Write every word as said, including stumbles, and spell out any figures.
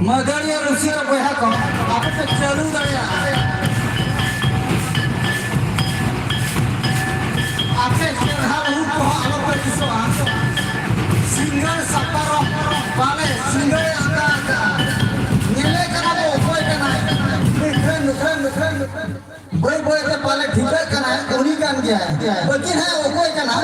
ᱢᱟᱹᱫᱟᱹᱲᱤᱭᱟᱹ ᱨᱩᱥᱤᱠᱟ ᱵᱚᱭᱦᱟ ᱠᱚ, ᱟᱯᱮ ᱯᱮ ᱪᱟᱹᱞᱩ ᱫᱟᱲᱮᱭᱟᱜᱼᱟ᱾ ᱟᱯᱮ ᱪᱮᱦᱨᱟ ᱨᱩᱯ ᱠᱚᱦᱚᱸ ᱟᱞᱚ ᱯᱮ ᱛᱤᱥᱚᱜᱼᱟ᱾ ᱥᱤᱝᱜᱟᱲ ᱥᱟᱯᱟᱨᱚᱢ ᱯᱟᱞᱮ ᱥᱤᱝᱜᱟᱲᱮ ᱟᱸᱫᱟ ᱟᱠᱟᱫᱼᱟ᱾ ᱧᱮᱞᱮ ᱠᱟᱱᱟ ᱵᱚ ᱚᱠᱚᱭ ᱠᱟᱱᱟᱭ᱾ ᱱᱩᱠᱷᱟᱹᱱ, ᱱᱩᱠᱷᱟᱹᱱ, ᱱᱩᱠᱷᱟᱹᱱ, ᱱᱩᱠᱷᱟᱹᱱ᱾ ᱵᱟᱹᱭ ᱵᱟᱹᱭ ᱛᱮ ᱯᱟᱞᱮ ᱴᱷᱤᱠᱟᱹᱜ ᱠᱟᱱᱟᱭ, ᱩᱱᱤ ᱠᱟᱱ ᱜᱮᱭᱟᱭ᱾ ᱵᱟᱹᱠᱤᱱ ᱦᱟᱸᱜ ᱚᱠᱚᱭ ᱠᱟᱱᱟ?